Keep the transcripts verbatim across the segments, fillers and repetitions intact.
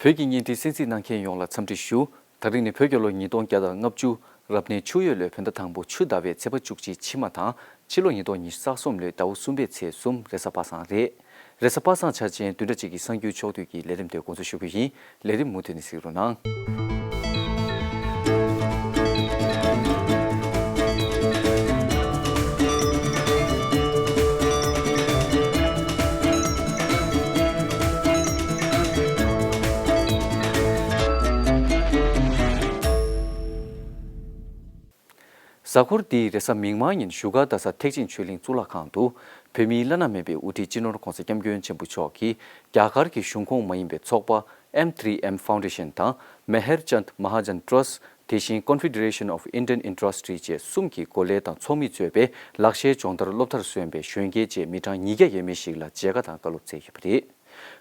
བོད་ཀྱི་བརྙན་འཕྲིན་གསན་གཟིགས་གནང་མཁན་ཡོངས་ལ་འཚམས་འདྲི་ཞུ། ད་རིང་ནི་བོད་རྒྱལ་ལོ་ཉིས་སྟོང་བརྒྱ་དང་ལྔ་བཅུ། རབ་གནས་ཆུ་ཡོས་ལོའི་བོད་ཟླ་དང་པོ་ཆུ་ཟླ་བའི་ཚེས་པ་བཅུ་གཅིག་ཕྱི་མ་དང་། ཕྱི་ལོ་ཉིས་སྟོང་ཉི་ཤུ་རྩ་གསུམ་ལོའི་ཟླ་བ་གསུམ་པའི་ཚེས་གསུམ་རེས་གཟའ་པ་སངས་རེད། རེས་གཟའ་པ་སངས་འཆར་ཅན་བདུན་ཕྲག་གཅིག་གི་གསར་འགྱུར་ཕྱོགས་བསྡུས་ཀྱི་ལས་རིམ་དེ་འགོ་འཛུགས་ཞུ་རྒྱུ་ཡིན། ལས་རིམ་མུ་མཐུད་ནས་གཟིགས་རོགས་གནང་། གཟའ་འཁོར་འདིའི་རེས་གཟའ་མིག་དམར་ཉིན་བཞུགས་སྒར་རྡ་ས་ཐེག་ཆེན་ཆོས་གླིང་གཙུག་ལག་ཁང་དུ། བོད་མིའི་བླ་ན་མེད་པའི་དབུ་ཁྲིད་སྤྱི་ནོར་༧གོང་ས་༧སྐྱབས་མགོན་ཆེན་པོ་མཆོག་གིས་རྒྱ་གར་གྱི་གཞུང་ཁོངས་མ་ཡིན་པའི་ཚོགས་པ་M three M Foundation དང་Meher Chand Mahajan Trust། དེ་བཞིན་Confederation of Indian Industry བཅས་གསུམ་གྱི་འགོ་ལས་དང་ཚོགས་མི་གཙོས་པའི་ལག་ཤེས་སྦྱོང་བརྡར་སློབ་མཐར་སོན་པའི་གཞོན་སྐྱེས་བཅས་མི་གྲངས་ཉིས་བརྒྱ་ཡས་མས་ཤིག་ལ་མཇལ་ཁ་དང་བཀའ་སློབ་སྩལ་ཡོད་པ་རེད།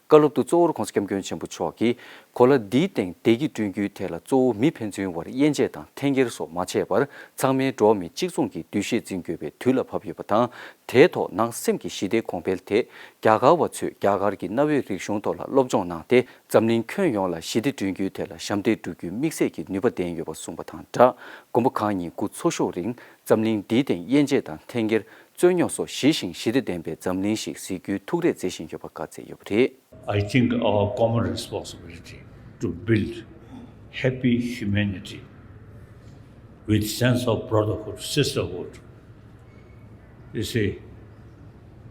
བཀའ་སློབ་ཏུ་གཙོ་བོར་༧གོང་ས་༧སྐྱབས་མགོན་ཆེན་པོ་མཆོག་གིས་གོ་ལ་འདིའི་སྟེང་བདེ་སྐྱིད་བསྐྲུན་རྒྱུའི་ཐད་ལ་གཙོ་བོ་མི་ཕན་ཚུན་བར་དབྱེ་འབྱེད་དང་འཐེན་འཁྱེར་སོགས་མ་བྱས་པར་ཚང་མས་འགྲོ་བ་མི་གཅིག་མཚུངས་ཀྱི་འདུ་ཤེས་འཛིན་དགོས་པའི་དུས་ལ་བབ་ཡོད་པ་དང་། དེའི་ཐོག་ནང་སེམས་ཀྱི་ཞི་བདེ་གོང་འཕེལ་ཐད་རྒྱ་གར་བ་ཚོས་རྒྱ་གར་གྱི་གནའ་བོའི་རིག་གཞུང་ཐོག་ལ་སློབ་སྦྱོང་གནང་སྟེ། འཛམ་གླིང་ཁྱོན་ཡོངས་ལ་ཞི་བདེ་བསྐྲུན་རྒྱུའི་ཐད་ལ་ཞབས་འདེགས་སྒྲུབ་རྒྱུའི་དམིགས་བསལ་གྱི་ནུས་པ་ལྡན་ཡོད་པ་གསུངས་པ་དང་སྦྲགས། མགོན་པོ་གང་ཉིད་སྐུ་འཚོ་བཞུགས་རིང་འཛམ་གླིང་འདིའི་སྟེང་དབྱེ་འབྱེད་དང་འཐེན་འཁྱེར་རྩོད་རྙོག་སོགས་ཞི་ཞིང་ཞི་བདེ་ལྡན་པའི་འཛམ་གླིང་ཞིག་གཟིགས་རྒྱུའི་ཐུགས་རེ་མཛད་བཞིན་ཡོད་པ་བཀའ་སྩལ་ཡོད་པ་རེད། I think our common responsibility to build happy humanity with sense of brotherhood, sisterhood, you see,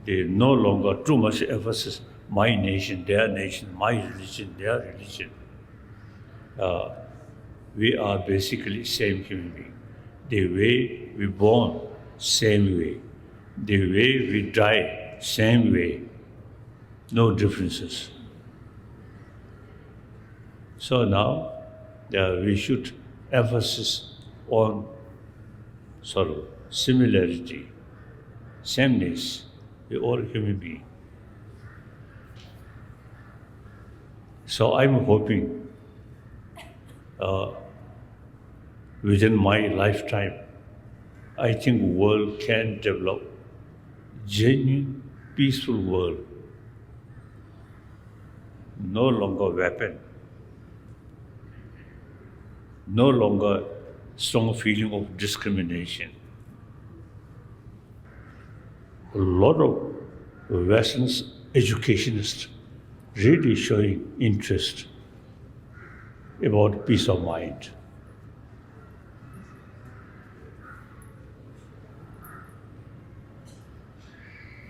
there no longer too much emphasis my nation, their nation, my religion, their religion. Uh, we are basically same human being. The way we born, same way. The way we die, same way. No differences. So now, uh, we should emphasis on sort of similarity, sameness. We all human being. So I'm hoping, uh, within my lifetime, I think world can develop genuine peaceful world. No longer weapon, no longer strong feeling of discrimination. A lot of Western educationists really showing interest about peace of mind.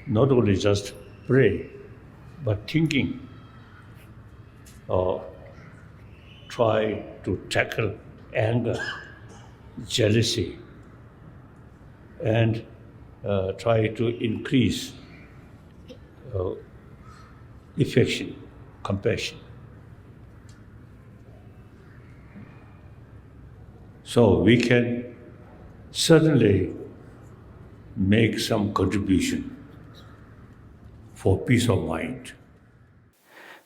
Not only just pray, but thinking, uh, try to tackle anger, jealousy, and, uh, try to increase, uh, affection, compassion. So we can certainly make some contribution for peace of mind.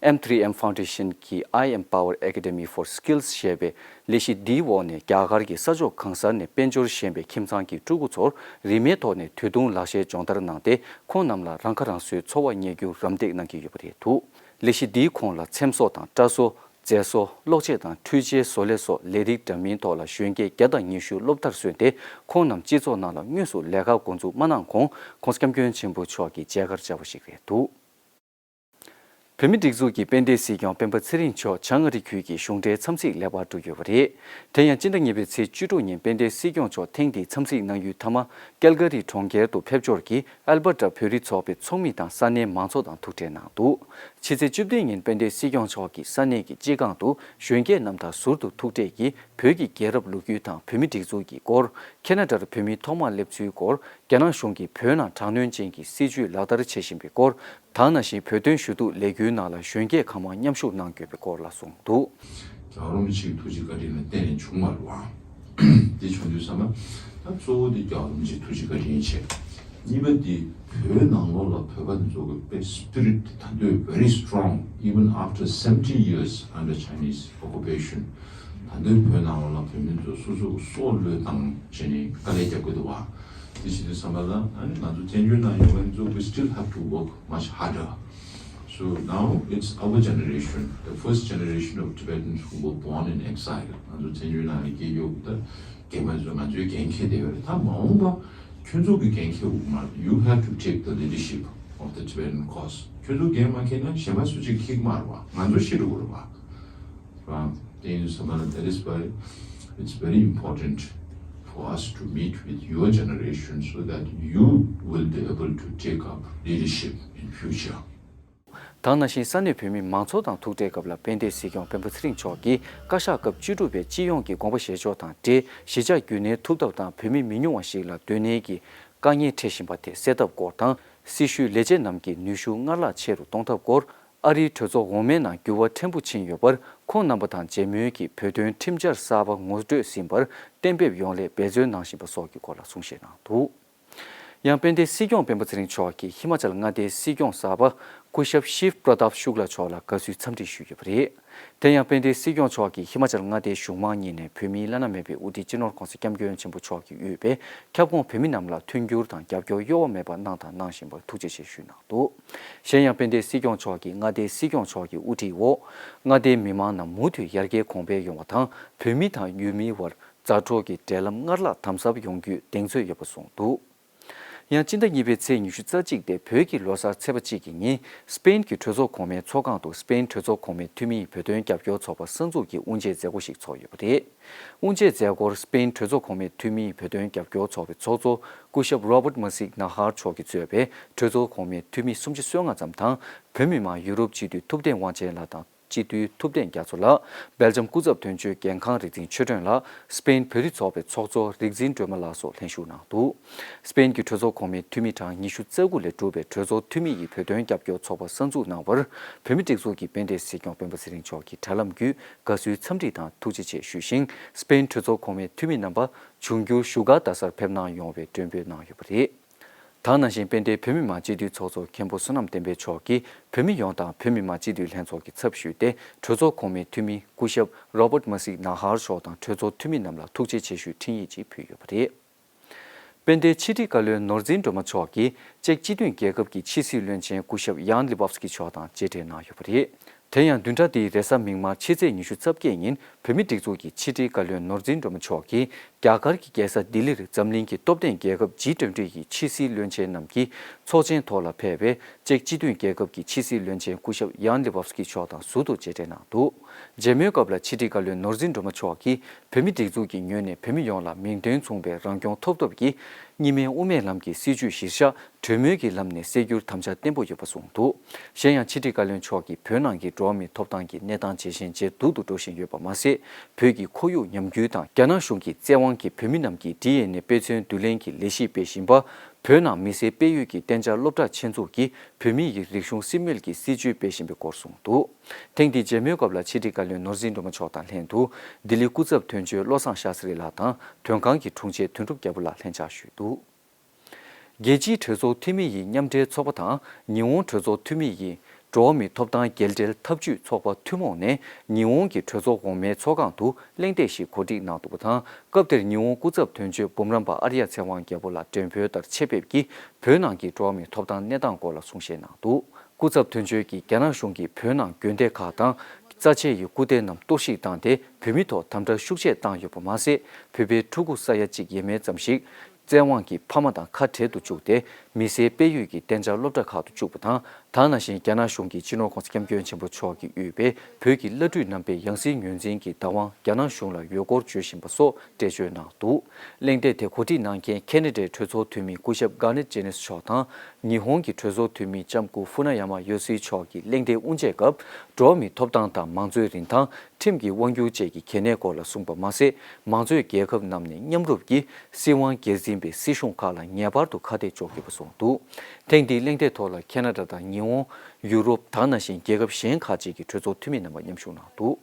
M three M Foundation གྱི I Empower Academy for Skills ཞེས་པའི་ལས་གཞི་འདིའི་འོག་ནས་རྒྱ་གར་གྱི་ས་ཕྱོགས་གང་སར་ནས་དཔལ་འབྱོར་ཞན་པའི་ཁྱིམ་ཚང་གི་ཕྲུ་གུ་ཚོར་རིན་མེད་ཐོག་ནས་དུས་ཐུང་ལག་ཤེས་སྦྱོང་བརྡར་གནང་སྟེ། ཁོང་རྣམས་ལ་རང་ཁ་རང་གསོའི་འཚོ་བ་གཉེར་རྒྱུར་རམ་འདེགས་གནང་གི་ཡོད་པ་རེད་འདུག་ལས་གཞི་འདིའི་ཁོངས་ལ་ཚེམ་བཟོ་དང་སྐྲ་བཟོ། མཛེས་བཟོ། གློག་ཆས་དང་འཕྲུལ་ཆས་བཟོ་ལས་སོགས་ལས་རིགས་འདྲ་མིན་ཐོག་ལ་གཞོན་སྐྱེས་བརྒྱ་དང་ཉི་ཤུ་སློབ་མཐར་སོན་ཏེ། ཁོང་རྣམས་སྤྱི་ཚོགས་ནང་ལ་དངོས་སུ་ལས་ཀ་འགོ་འཛུགས་མ་གནང་གོང་༧གོང་ས་༧སྐྱབས་མགོན་ཆེན་པོ་མཆོག་གི་མཇལ་ཁར་བཅར་བ་ཞིག་རེད་འདུག་བོད་མིའི་སྒྲིག་འཛུགས་ཀྱི་དཔལ་ལྡན་སྲིད་སྐྱོང་སྤེན་པ་ཚེ་རིང་མཆོག་བྱང་ཨ་རི་ཁུལ་གྱི་གཞུང་འབྲེལ་འཚམས་གཟིགས་ལེགས་པར་གྲུབ་ཡོད་པ་རེད། དེ་ཡང་སྤྱི་ཟླ་གཉིས་པའི་ཚེས་བཅུ་དྲུག་ཉིན་དཔལ་ལྡན་སྲིད་སྐྱོང་མཆོག་ཐེངས་འདིའི་འཚམས་གཟིགས་གནང་རྒྱུའི་མཐའ་མ། ཀལ་ག་རི་གྲོང་ཁྱེར་དུ་ཕེབས་འབྱོར་གྱིས་ཨལ་བྷར་ཊ་བོད་རིགས་ཚོགས་པའི་ཚོགས་མི་དང་ས་གནས་མང་ཚོགས་དང་ཐུག་འཕྲད་གནང་འདུག་ཕྱི་ཚེས་བཅུ་བདུན་ཉིན་དཔལ་ལྡན་སྲིད་སྐྱོང་མཆོག་གིས་ས་གནས་ཀྱི་སྤྱི་ཁང་དུ་གཞོན་སྐྱེས་རྣམས་དང་ཟུར་དུ་ཐུག་འཕྲད་ཀྱིས་བོད་ཀྱི་རྒྱལ་རབས་ལོ་རྒྱུས་དང་བོད་མིའི་སྒྲིག་འཛུགས་ཀྱི་སྐོར། ཁེ་ན་ཌར་བོད་མི་ཐོག་མར་སླེབས་ཚུལ་སྐོར། རྒྱ་ནག་གཞུང་གིས་བོད་ནང་དྲག་གནོན་ཅན་གྱི་སྲིད་བྱུས་ལག་བསྟར་བྱེད་བཞིན་པའི་སྐོར། ད་ག་ནང་བཞིན་བོད་དོན་ཞུ་གཏུག་ལས་འགུལ་ནང་ལ་གཞོན་སྐྱེས་གང་མང་མཉམ་ཞུགས་གནང་དགོས་པའི་སྐོར་ལ་གསུངས་འདུག་རྒྱལ་བ་རིན་པོ་ཆེའི་ཐུགས་རྗེ་བཀའ་དྲིན་ལ་བརྟེན་ནས་བྱུང་བ་རེད་བ། འདི་བྱུང་དུས་ཙམ་པ། ད་གཙོ་བོ་དེ་རྒྱལ་བ་རིན་པོ་ཆེའི་ཐུགས་རྗེ་བཀའ་དྲིན་ཡིན་ཆེ། གཉིས་པ་དེ་བོད་ནང་ལོགས་ལ་བོད་པ་འདི་ཚོ་གི་དཔེ་spirit ད་དུང་very strong even after seventy years under Chinese occupation། ད་དུང་བོད་ནང་ལོགས་ལ་བོད་མི་ཚོ་སོ་སོ་གི་སྲོག་བློས་བཏང་བྱས་ནས་དཀའ་ལས་རྒྱག་གི་འདུག་བ། དེ་བྱེད་དུས་ཙམ་པ་ལ་ཨ་ནི་ང་ཚོ་བཙན་བྱོལ་ནང་ཡོད་པ་འདི་ཚོ་we still have to work much harder། So now it's our generation, the first generation of Tibetans who were born in exile. ང་ཚོ་བཙན་བྱོལ་ནང་ལ་སྐྱེས་ཡོད་ད་རྒན་མ་ཚོ་ང་ཚོའི་འགན་འཁྱེར་བསྡད་ཡོད་རེད། ད་མ་འོངས་པ་ཁྱོད་ཚོ་གི་འགན་འཁྱེར་དགོས་མ་རེད། You have to take the leadership of the Tibetan cause. ཁྱོད་ཚོ་འགན་མ་འཁྱེར་ན་གཞན་པ་སུ་གཅིག་འཁྱེར་གི་མ་རེད་བ། ང་ཚོ་ཤི་འགྲོ་གི་རེད་བ། Well, then, Samara, that is why it's very important for us to meet with your generation so that you will be able to take up leadership in future. ད་ག་ནང་བཞིན་ས་གནས་བོད་མི་མང་ཚོགས་དང་ཐུག་འཕྲད་སྐབས་ལ་དཔལ་ལྡན་སྲིད་སྐྱོང་སྤེན་པ་ཚེ་རིང་མཆོག་གིས་བཀའ་ཤག་སྐབས་བཅུ་དྲུག་པའི་སྤྱི་ཡོངས་ཀྱི་དགོངས་པ་བཞེས་ཕྱོགས་དང་འབྲེལ་གཞིས་ཆགས་རྒྱུན་གནས་ཐུབ་ཐབས་དང་བོད་མི་མི་ཉུང་བ་ཞིག་ལ་སྡོད་གནས་ཀྱི་དཀའ་ངལ་འཕྲད་བཞིན་པ་དེ་སེལ་ཐབས་སྐོར་དང་། སྲི་ཞུའི་ལས་བྱེད་རྣམས་ཀྱི་ནུས་ཤུགས་སྔར་ལྷག་ཆེ་རུ་གཏོང་ཐབས་སྐོར། ཨ་རིའི་གྲོས་ཚོགས་འོག་མའི་ནང་འགྱུར་བ་ཕྲན་བུ་ཕྱིན་ཡོད་པར་ཁོང་རྣམ་པ་དང་མཇལ་མོལ་གྱིས་བོད་དོན་ཁྲིམས་འཆར་གསར་པ་ངོ་སྤྲོད་ཟིན་པར་གཏན་འབེབས་ཡོང་སླད་འབད་བརྩོན་གནང་བཞིན་པ་སོགས་ཀྱི་སྐོར་ལ་གསུང་བཤད་གནང་འདུག་ཡང་དཔལ་ལྡན་སྲིད་སྐྱོང་སྤེན་པ་ཚེ་རིང་མཆོག་གིས་ཧི་མ་ཅལ་མངའ་སྡེའི་སྲིད་སྐྱོང་གསར་པ་སྐུ་ཞབས་ཤིབ་པྲ་དཱབ་ཤུག་ལ་མཆོག་ལ་དགའ་བསུའི་འཚམས་འདྲི་ཞུས་ཡོད་པ་རེད། དེ་ཡང་དཔལ་ལྡན་སྲིད་སྐྱོང་མཆོག་གིས་ཧི་མ་ཅལ་མངའ་སྡེའི་གཞུང་མང་གཉིས་ནས་བོད་མིའི་བླ་ན་མེད་པའི་དབུ་ཁྲིད་སྤྱི་ནོར་༸གོང་ས་༸སྐྱབས་མགོན་ཆེན་པོ་མཆོག་གིས་དབུས་པའི་ཁྱབ་ཁོངས་བོད་མི་རྣམས་ལ་མཐུན་འགྱུར་དང་རྒྱབ་སྐྱོར་གཡོ་བ་མེད་པ་གནང་དང་གནང་བཞིན་པར་ཐུགས་རྗེ་ཆེ་ཞུས་གནང་འདུག་གཞན་ཡང་དཔལ་ལྡན་སྲིད་སྐྱོང་མཆོག་གིས་མངའ་སྡེའི་སྲིད་སྐྱོང་མཆོག་གི་དབུ་ཁྲིད་འོག་མངའ་སྡེའི་མི་མང་རྣམས་མུ་མཐུད་ཡར་རྒྱས་གོང་འཕེལ་ཡོང་བ་དང་བོད་མི་དང་ཡུལ་མིའི་དབར་མཛའ་གྲོགས་ཀྱི་འབྲེལ་ལམ་སྔར་ལྷག་དམ་ཟབ་ཡོང་རྒྱུའི་གདེང་ཚོད་ཡོད་པ་གསུངས་འདུག་ཡང་སྤྱི་ཟླ་གཉིས་པའི་ཚེས་ཉི་ཤུ་རྩ་གཅིག་སྟེ་བོད་ཀྱི་ལོ་གསར་ཚེས་པ་གཅིག་གི་ཉིན་སི་པེན་གྱི་གྲོས་ཚོགས་གོང་མའི་ཚོགས་ཁང་དུ་སི་པེན་གྲོས་ཚོགས་གོང་མའི་འཐུས་མིའི་བོད་དོན་རྒྱབ་སྐྱོར་ཚོགས་པ་གསར་འཛུགས་ཀྱི་དབུ་འབྱེད་མཛད་སྒོ་ཞིག་ཚོགས་ཡོད་པ་རེད། དབུ་འབྱེད་མཛད་སྒོར་སི་པེན་གྲོས་ཚོགས་གོང་མའི་འཐུས་མིའི་བོད་དོན་རྒྱབ་སྐྱོར་ཚོགས་པའི་ཚོགས་གཙོ་སྐུ་ཞབས་Robert Masik Nahar མཆོག་གིས་གཙོས་པའི་གྲོས་ཚོགས་གོང་མའི་འཐུས་མི་སུམ་ཅུ་སོ་ལྔ་ཙམ་དང་། བོད་མི་མང་ཡུ་རོབ་སྤྱི་འཐུས་ཐུབ་བསྟན་དབང་ཆེན་ལགས་དང་། སྤྱི་འཐུས་ཐུབ་བསྟན་རྒྱ་མཚོ་ལགས། སྦེལ་ཇམ་སྐུ་ཚབ་དོན་གཅོད་རྒན་ཁང་རིག་འཛིན་ཆོས་སྒྲོན་ལགས། སི་པེན་བོད་རིགས་ཚོགས་པའི་ཚོགས་གཙོ་རིག་འཛིན་སྒྲོལ་མ་ལགས་སོགས་ལྷན་ཞུགས་གནང་འདུག་སི་པེན་གྱི་གྲོས་ཚོགས་གོང་མའི་འཐུས་མི་གྲངས་ཉི་ཤུ་རྩ་དགུ་ལས་གྲུབ་པའི་གྲོས་ཚོགས་འཐུས་མི་ཡིས་བོད་དོན་རྒྱབ་སྐྱོར་ཚོགས་པ་གསར་འཛུགས་གནང་བར། བོད་མིའི་སྒྲིག་འཛུགས་ཀྱི་དཔལ་ལྡན་སྲིད་སྐྱོང་སྤེན་པ་ཚེ་རིང་མཆོག་གིས་དྲ་ལམ་བརྒྱུད་དགའ་བསུའི་འཚམས་འདྲི་དང་ཐུགས་རྗེ་ཆེ་ཞུས་ཤིང་། སི་པེན་གྲོས་ཚོགས་གོང་མའི་འཐུས་མི་རྣམ་པ་འབྱུང་འགྱུར་བཞུགས་སྒར་རྡ་སར་ཕེབས་གནང་ཡོང་བའི་མགྲོན་འབོད་གནང་ཡོད་པ་རེད། ད་ག་ནང་བཞིན་དཔལ་ལྡན་བོད་མི་མང་སྤྱི་འཐུས་ཚོགས་གཙོ་མཁན་པོ་བསོད་ནམས་བསྟན་འཕེལ་མཆོག་གིས་བོད་མི་ཡོངས་དང་བོད་མི་མང་སྤྱི་འཐུས་ལྷན་ཚོགས་ཀྱི་ཚབ་ཞུས་ཏེ་གྲོས་ཚོགས་གོང་མའི་འཐུས་མི་སྐུ་ཞབས་Robert Masik Nahar མཆོག་དང་གྲོས་ཚོགས་འཐུས་མི་རྣམས་ལ་ཐུགས་རྗེ་ཆེ་ཞུའི་འཕྲིན་ཡིག་ཅིག་ཕུལ་ཡོད་པ་རེད། དཔལ་ལྡན་ཕྱི་དྲིལ་བཀའ་བློན་ནོར་འཛིན་སྒྲོལ་མ་མཆོག་གིས་ཅེཀ་སྤྱི་མཐུན་རྒྱལ་ཁབ་ཀྱི་ཕྱི་སྲིད་བློན་ཆེན་སྐུ་ཞབས་Jan Lebowski མཆོག་དང་མཇལ་འཕྲད་གནང་ཡོད་པ་རེད། དེ་ཡང་བདུན་ཕྲག་འདིའི་རེས་གཟའ་མིག་དམར་ཕྱི་ཚེས་ཉི་ཤུ་རྩ་བརྒྱད་ཉིན་བོད་མིའི་སྒྲིག་འཛུགས་ཀྱི་ཕྱི་དྲིལ་བཀའ་བློན་ནོར་འཛིན་སྒྲོལ་མ་མཆོག་གིས་རྒྱ་གར་གྱི་རྒྱལ་ས་ལྡི་ལིར་འཛམ་གླིང་གི་སྟོབས་ལྡན་རྒྱལ་ཁབ་ཇི་ཊུ་ཝེན་ཊི་ཡི་ཕྱི་སྲིད་བློན་ཆེན་རྣམས་ཀྱི་ཚོགས་ཆེན་ཐོག་ལ་ཕེབས་པའི་ཅེཀ་སྤྱི་མཐུན་རྒྱལ་ཁབ་ཀྱི་ཕྱི་སྲིད་བློན་ཆེན་སྐུ་ཞབས་Jan Lebowski མཆོག་དང་ཟུར་དུ་མཇལ་འཕྲད་གནང་འདུག་མཇལ་མོལ་སྐབས་ལ་ཕྱི་དྲིལ་བཀའ་བློན་ནོར་འཛིན་སྒྲོལ་མ་མཆོག་གིས་བོད་མིའི་སྒྲིག་འཛུགས་ཀྱི་ངོས་ནས་བོད་མི་ཡོངས་ལ་མིང་དོན་མཚུངས་པའི་རང་སྐྱོང་ཐོབ་ཐབས་ཀྱི་གཉིས་སྨན་དབུ་མའི་ལམ་གྱི་སྲིད་བྱུས་གཞིར་བཞག་གྲོས་མོལ་གྱི་ལམ་ནས་སེལ་རྒྱུར་དམ་བཅའ་བརྟན་པོ་ཡོད་པ་གསུངས་འདུག་གཞན་ཡང་ཕྱི་དྲིལ་བཀའ་བློན་མཆོག་གིས་བོད་ནང་གི་འགྲོ་བ་མིའི་ཐོབ་ཐང་གི་གནས་སྟངས་ཇེ་ཞན་ཇེ་སྡུག་ཏུ་འགྲོ་བཞིན་ཡོད་པ་མ་ཟད། བོད་ཀྱི་ཁོར་ཡུག་ཉམས་རྒུད་དང་རྒྱ་ནག་གཞུང་གིས་བཙན་དབང་གིས་བོད་མི་རྣམས་ཀྱི་ཌི་ཨེན་ཨེ་དཔེ་མཚོན་བསྡུ་ལེན་གྱི་ལས་གཞི་སྤེལ་བཞིན་པ། བོད་ནང་མི་སེར་སྤེལ་ཡུལ་གྱི་གཏན་འཇགས་སློབ་གྲྭ་ཆེད་འཛུགས་ཀྱིས་བོད་མི་ཡི་རིག་གཞུང་སྲིད་མོལ་གྱི་སྲིད་བྱུས་སྤེལ་བཞིན་པའི་སྐོར་གསུངས་འདུག་ཐེངས་འདིའི་མཇལ་མོལ་སྐབས་ལ་ཕྱི་དྲིལ་བཀའ་བློན་ནོར་འཛིན་སྒྲོལ་མ་མཆོག་དང་ལྷན་དུ་ལྡི་ལི་སྐུ་ཚབ་དོན་གཅོད་བློ་བཟང་ཤཱ་སི་རི་ལགས་དང་དོན་ཁང་གི་དྲུང་ཆེ་དོན་གྲུབ་རྒྱལ་པོ་ལགས་ལྷན་བཅར་ཞུས་འདུག་རྒྱལ་སྤྱིའི་གྲོས་ཚོགས་འཐུས་མི་ཡི་མཉམ་འབྲེལ་ཚོགས་པ་དང་ཉི་ཧོང་གྲོས་ཚོགས་འཐུས་མི་ཡི་འགྲོ་བ་མིའི་ཐོབ་ཐང་རྒྱལ་འབྲེལ་འཐབ་ཇུས་ཚོགས་པ་ཐུན་མོང་ནས་ཉི་ཧོང་གི་གྲོས་ཚོགས་འོག་མའི་ཚོགས་ཁང་དུ་གླེང་སྟེགས་ཤིག་གོ་སྒྲིག་གནང་འདུག་པ་དང་། སྐབས་དེར་ཉི་ཧོང་སྐུ་ཚབ་དོན་གཅོད་འབུམ་རམས་པ་ཨར་ཡ་ཚེ་དབང་རྒྱལ་པོ་ལགས་མགྲོན་འབོད་ལྟར་ཆེད་ཕེབས་ཀྱིས་བོད་ནང་གི་འགྲོ་བ་མིའི་ཐོབ་ཐང་གནས་སྟངས་སྐོར་ལ་གསུང་བཤད་གནང་འདུག་སྐུ་ཚབ་དོན་གཅོད་ཀྱིས་རྒྱ་ནག་གཞུང་གིས་བོད་ནང་དགོན་སྡེ་ཁག་དང་རྩ་ཆེ་ཡི་སྐུ་རྟེན་རྣམས་གཏོར་བཤིག་བཏང་སྟེ་བོད་མི་ཐོག་དམ་དྲག་ཤུགས་ཆེ་བཏང་ཡོད་པ་མ་ཟད། བོད་པའི་ཕྲུ་གུ་ས་ཡ་གཅིག་ཡས་མས་ཙམ་ཞིག་བཙན་དབང་གིས་ཕ་མ་དང་ཁ་བྲལ་དུ་བཅུག་སྟེ། མི་སེར་སྤེལ་ཡུལ་གྱི་གཏན་འཇགས་སློབ་གྲྭ་ཁག་ཏུ་བཅུག་པ་དང་། ད་ནང་བཞིན་རྒྱ་ནག་གཞུང་གིས་སྤྱི་ནོར་༸གོང་ས་༸སྐྱབས་མགོན་ཆེན་པོ་མཆོག་གིས་དབུས་པའི་བོད་ཀྱི་བླ་སྤྲུལ་རྣམ་པའི་ཡང་སྲིད་ངོས་འཛིན་གྱི་བདག་དབང་རྒྱ་ནག་གཞུང་ལ་ཡོད་སྐོར་བརྗོད་བཞིན་པ་སོགས་འགྲེལ་བརྗོད་གནང་འདུག་གླེང་སྟེགས་དེ་གོ་སྒྲིག་གནང་མཁན་ཁེ་ན་ཌའི་གྲོས་ཚོགས་འཐུས་མི་སྐུ་ཞབས་གྷ་ནེད་ཇེ་ནེས་མཆོག་དང་། ཉི་ཧོང་གི་གྲོས་ཚོགས་འཐུས་མི་ལྕམ་སྐུ་ཧྥུ་ན་ཡ་མ་ཡོ་སི་མཆོག་གིས་གླེང་སྟེགས་དབུ་འབྱེད་སྐབས། འགྲོ་བ་མིའི་ཐོབ་ཐང་དང་མང་གཙོའི་རིན་ཐང་། ཁྲིམས་ཀྱི་དབང་སྒྱུར་བཅས་ཀྱི་གལ་གནད་སྐོར་ལ་གསུངས་པ་མ་ཟད། མང་གཙོའི་རྒྱལ་ཁབ་རྣམས་ནས་མཉམ་རུབ་ཀྱིས་སྲིད་དབང་སྒེར་འཛིན་པའི་སྲིད་གཞུང་ཁག་ལ་ངེས་པར་དུ་ཁ་གཏད་གཅོག་དགོས་པ་གསུངས་འདུག་ཐེངས་འདིའི་གླེང་སྟེགས་ཐོག་ལ་ཁེ་ན་ཌ་དང་ཉི་ཧོང་། ཡུ་རོབ། ད་ག་ནང་བཞིན་རྒྱལ་ཁབ་གཞན་ཁག་ཅིག་གི་གྲོས་ཚོགས་འཐུས་མི་རྣམ་པ་མཉམ་ཞུགས་གནང་འདུག་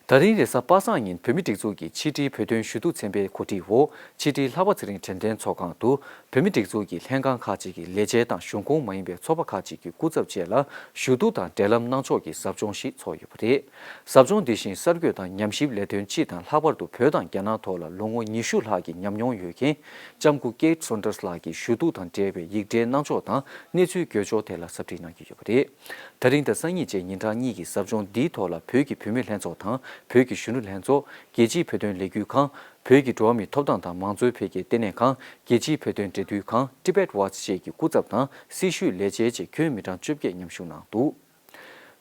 ད་རིང་རེས་གཟའ་པ་སངས་ཉིན་བོད་མིའི་སྒྲིག་འཛུགས་ཀྱི་ཕྱི་དྲིལ་བོད་དོན་ཞུ་གཏུག་ཚན་པའི་གོ་སྒྲིག་འོག་ཕྱི་དྲིལ་ལྷག་པ་ཚེ་རིང་དྲན་རྟེན་ཚོགས་ཁང་དུ་བོད་མིའི་སྒྲིག་འཛུགས་ཀྱི་ལྷན་ཁང་ཁག་ཅིག་གི་ལས་བྱེད་དང་གཞུང་ཁོངས་མ་ཡིན་པའི་ཚོགས་པ་ཁག་ཅིག་གི་སྐུ་ཚབ་བཅས་ལ་ཞུ་གཏུག་དང་འབྲེལ་ལམ་གནང་ཕྱོགས་ཀྱི་ཟབ་སྦྱོང་ཞིག་ཚོགས་ཡོད་པ་རེད། ཟབ་སྦྱོང་འདི་བཞིན་གསར་འགོད་དང་ཉམས་ཞིབ་ལས་དོན་སྤྱི་དང་ལྷག་པར་དུ་བོད་དང་རྒྱ་ནག་ཐོག་ལ་ལོ་ངོ་ཉི་ཤུ་ལྷག་གི་ཉམས་མྱོང་ཡོད་མཁན་ལྕམ་སྐུ་ཀེ་ཊི་སོན་ཏར་སི་ལགས་ཀྱིས་ཞུ་གཏུག་དང་འབྲེལ་བའི་ཡིག་འབྲེལ་གནང་ཕྱོགས་དང་གནས་ཚུལ་བཀོད་ཕྱོགས་ཐད་ལ་ཟབ་ཁྲིད་གནང་གི་ཡོད་པ་རེད། ད་རིང་དང་སང་ཉིན་བཅས་ཉིན་གྲངས་གཉིས་ཀྱི་ཟབ་སྦྱོང་འདིའི་ཐོག་ལ་བོད་ཀྱི་བུད་མེད་ལྷན་ཚོགས་དང་བོད་ཀྱི་གཞོན་ནུ་ལྷན་ཚོགས། རྒྱལ་སྤྱིའི་བོད་དོན་ལས་འགུལ་ཁང་། བོད་ཀྱི་འགྲོ་བ་མིའི་ཐོབ་ཐང་དང་མང་གཙོའི་འཕེལ་རྒྱས་ལྟེ་གནས་ཁང་། རྒྱལ་སྤྱིའི་བོད་དོན་འབྲེལ་མཐུད་ཁང་། Tibet Watch བཅས་ཀྱི་སྐུ་ཚབ་དང་སྲི་ཞུའི་ལས་བྱེད་བཅས་ཁྱོན་མི་གྲངས་བཅོ་བརྒྱད་མཉམ་ཞུགས་གནང་འདུག་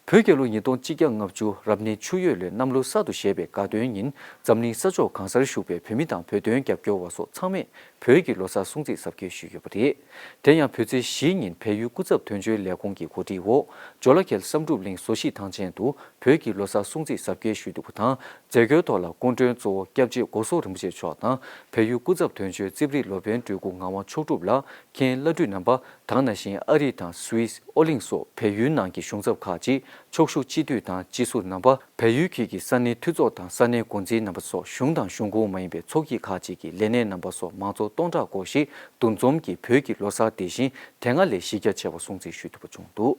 བོད་རྒྱལ་ལོ་ཉིས་སྟོང་ཆིག་བརྒྱ་ལྔ་བཅུ་རབ་གནས་ཆུ་ཡོས་ལོའི་གནམ་ལོ་གསར་དུ་བཞད་པའི་དགའ་སྟོན་ཉིན་འཛམ་གླིང་ས་ཕྱོགས་གང་སར་བཞུགས་པའི་བོད་མི་དང་བོད་དོན་རྒྱབ་སྐྱོར་བ་སོགས་ཚང་མས་བོད་ཀྱི་ལོ་གསར་སྲུང་བརྩི་གཟབ་རྒྱས་ཞུས་ཡོད་པ་རེད། དེ་ཡང་བོད་ཚེས་བཞི་ཉིན་བལ་ཡུལ་སྐུ་ཚབ་དོན་གཅོད་ལས་ཁུངས་ཀྱི་གོ་སྒྲིག་འོག་ཇོ་ལ་ཁེལ་བསམ་གྲུབ་གླིང་བཟོ་གཞིས་ཐང་ཆེན་དུ་བོད་ཀྱི་ལོ་གསར་སྲུང་བརྩི་གཟབ་རྒྱས་ཞུས་འདུག་པ་དང་། མཛད་སྒོའི་ཐོག་ལ་སྐུ་མགྲོན་གཙོ་བོ་སྐྱབས་རྗེ་སྒོ་བཟོ་རིན་པོ་ཆེ་མཆོག་དང་བལ་ཡུལ་སྐུ་ཚབ་དོན་གཅོད་རྩིབ་རི་ལོ་པཎ་སྤྲུལ་སྐུ་ངག་དབང་མཆོག་གྲུབ་ལགས། མཁན་བླ་སྤྲུལ་རྣམ་པ་དང་ནང་བཞིན་ཨ་རི་དང་སུད་སི་ཨོ་གླིང་སོགས་བལ་ཡུལ་ནང་གི་གཞུང་ཚབ་ཁག་ཅིག་ཕྱོགས་བཞུགས་སྤྱི་འཐུས་དང་སྤྱི་ཟུར་རྣམ་པ། བལ་ཡུལ་ཁུལ་གྱི་ས་གནས་འཐུས་ཚོགས་དང་ས་གནས་འགོ་འཛིན་རྣམ་པ་སོགས་གཞུང་དང་གཞུང་ཁོངས་མ་ཡིན་པའི་ཚོགས་སྐྱིད་ཁག་ཅིག་གི་ལས་སྣེ་རྣམ་པ་སོགས་མང་ཚོགས་སྟོང་ཕྲག་སྐོར་ཞིག་འདུ་འཛོམས་ཀྱིས་བོད་ཀྱི་ལོ་གསར་དེ་བཞིན་དེ་སྔ་ལས་གཞི་རྒྱ་ཆེ་བ་སྲུང་བརྩི་ཞུས་ཐུབ་པ་བྱུང་འདུག་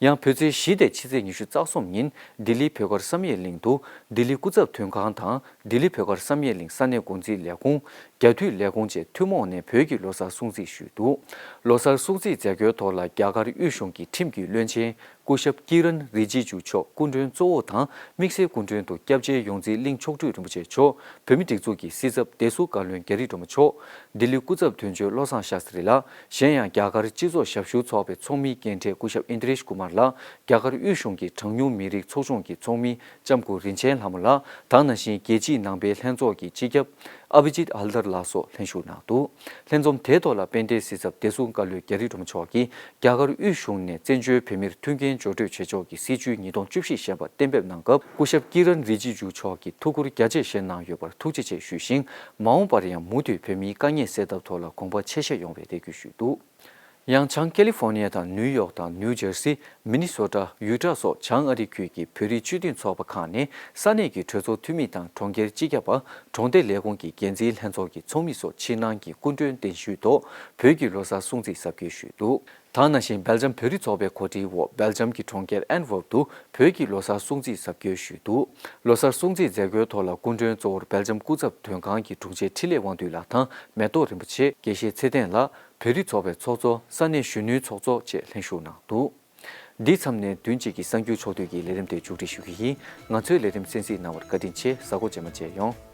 ཡང་བོད་ཚེས་བཞི་སྟེ་ཕྱི་ཚེས་ཉི་ཤུ་རྩ་གསུམ་ཉིན་ལྡི་ལི་བོད་སྒར་བསམ་ཡས་གླིང་དུ་ལྡི་ལི་སྐུ་ཚབ་དོན་ཁང་དང་ལྡི་ལི་བོད་སྒར་བསམ་ཡས་གླིང་ས་གནས་འགོ་འཛིན་ལས་ཁུངས། རྒྱ་འཐུས་ལས་ཁུངས་བཅས་ཐུན་མོང་ནས་བོད་ཀྱི་ལོ་གསར་སྲུང་བརྩི་ཞུས་འདུག་ལོ་གསར་སྲུང་བརྩིའི་མཛད་སྒོའི་ཐོག་ལ་རྒྱ་གར་དབུས་གཞུང་གི་ཁྲིམས་ཀྱི་བློན་ཆེན་སྐུ་ཞབས་ཀི་རན་རི་ཇི་ཇུ་མཆོག་སྐུ་མགྲོན་གཙོ་བོ་དང་དམིགས་བསལ་སྐུ་མགྲོན་དུ་སྐྱབས་རྗེ་ཡོངས་འཛིན་གླིང་མཆོག་སྤྲུལ་རིན་པོ་ཆེ་མཆོག་བོད་མིའི་སྒྲིག་འཛུགས་ཀྱི་སྲིད་ཚབ་བདེ་སྲུང་བཀའ་བློན་རྒྱ་རི་སྒྲོལ་མ་མཆོག་ལྡི་ལི་སྐུ་ཚབ་དོན་གཅོད་བློ་བཟང་ཤཱ་སྟྲི་ལགས། གཞན་ཡང་རྒྱ་གར་སྤྱི་ཚོགས་ཞབས་ཞུ་ཚོགས་པའི་ཚོགས་མིའི་རྒན་གྲས་སྐུ་ཞབས་ཨིན་དྲེཤ་ཀུ་མར་ལགས། རྒྱ་གར་དབུས་གཞུང་གི་གྲངས་ཉུང་མི་རིགས་ཚོགས་ཆུང་གི་ཚོགས་མི་ལྕམ་སྐུ་རིན་ཆེན་ལྷ་མོ་ལགས་དང་ནང་བཞིན་རྒྱལ་སྤྱིའི་ནང་པའི་ལྷན་ཚོགས་ཀྱི་སྤྱི་ཁྱབ་ཨ་བི་ཇིད་ཧལ་དར་ལགས་སོགས་ལྷན་ཞུགས་གནང་འདུག་ལྷན་འཛོམས་དེའི་ཐོག་ལ་དཔལ་ལྡན་སྲིད་ཚབ་བདེ་སྲུང་བཀའ་བློན་རྒྱ་རི་སྒྲོལ་མ་མཆོག་གིས་རྒྱ་གར་དབུས་གཞུང་ནས་བཙན་བྱོལ་བོད་མིར་མཐུན་རྐྱེན་སྦྱོར་སྤྲོད་བྱེད་ཕྱོགས་ཀྱི་སྲིད་བྱུས་ཉིས་སྟོང་བཅུ་བཞི་ཞེས་པ་གཏན་འབེབས་གནང་སྐབས་སྐུ་ཞབས་ཀི་རན་རི་ཇི་ཇུ་མཆོག་གིས་ཐུགས་ཁུར་རྒྱ་ཆེ་བཞེས་གནང་ཡོད་པར་ཐུགས་རྗེ་ཆེ་ཞུས་ཤིང་། མ་འོངས་པར་ཡང་མུ་མཐུད་བོད་མིའི་དཀའ་ངལ་སེལ་ཐབས་ཐོག་ལ་དགོངས་པ་ཆེ་བཞེས་ཡོང་བའི་རེ་སྐུལ་ཞུས་འདུག་ཡང་བྱང་ཀེ་ལི་ཧྥོར་ནི་ཡ་དང་ནིའུ་ཡོག་དང་ནིའུ་ཇར་སི། མི་ནི་སོ་ཊ། ཡུ་ཊ་སོགས་བྱང་ཨ་རི་ཁུལ་གྱི་བོད་རིགས་སྤྱི་མཐུན་ཚོགས་པ་ཁག་ནས་ས་གནས་ཀྱི་གྲོས་ཚོགས་འཐུས་མི་དང་གྲོང་ཁྱེར་སྤྱི་ཁྱབ་པ། གྲོང་སྡེ་ལས་ཁུངས་ཀྱི་འགན་འཛིན་ལྷན་ཚོགས་ཀྱི་ཚོགས་མི་སོགས་ཕྱི་ནང་གི་སྐུ་མགྲོན་གདན་ཞུའི་ཐོག་བོད་ཀྱི་ལོ་གསར་སྲུང་བརྩི་གཟབ་རྒྱས་ཞུས་འདུག་དེ་ནང་བཞིན་སྦེལ་ཇམ་བོད་རིགས་ཚོགས་པའི་གོ་སྒྲིག་འོག་སྦེལ་ཇམ་གྱི་གྲོང་ཁྱེར་ཨན་ཝརབ་ཏུ་བོད་ཀྱི་ལོ་གསར་སྲུང་བརྩི་གཟབ་རྒྱས་ཞུས་འདུག་ལོ་གསར་སྲུང་བརྩིའི་མཛད་སྒོའི་ཐོག་ལ་སྐུ་མགྲོན་གཙོ་བོར་སྦེལ་ཇམ་སྐུ་ཚབ་དོན་ཁང་གི་དྲུང་ཆེ་འཕྲིན་ལས་དབང་འདུས་ལགས་དང་མེ་ཏོག་རིན་པོ་ཆེ། དགེ་བཤེས་ཚེ་བརྟན་ལགས། བོད་རིགས་ཚོགས་པའི་ཚོགས་གཙོ། ས་གནས་གཞོན་ནུའི་ཚོགས་གཙོ་བཅས་ལྷན་ཞུགས་གནང་འདུག་འདི་མཚམས་ནས་བདུན་གཅིག་གི་གསར་འགྱུར་ཕྱོགས་བསྡུས་ཀྱི་ལས་རིམ་དེ་མཇུག་སྒྲིལ་ཞུ་རྒྱུ་ཡིན། ང་ཚོའི་ལས་རིམ་གསན་གཟིགས་གནང་བར་བཀའ་དྲིན་ཆེ། གཟའ་འཁོར་རྗེས་མ་མཇལ་ཡོང་།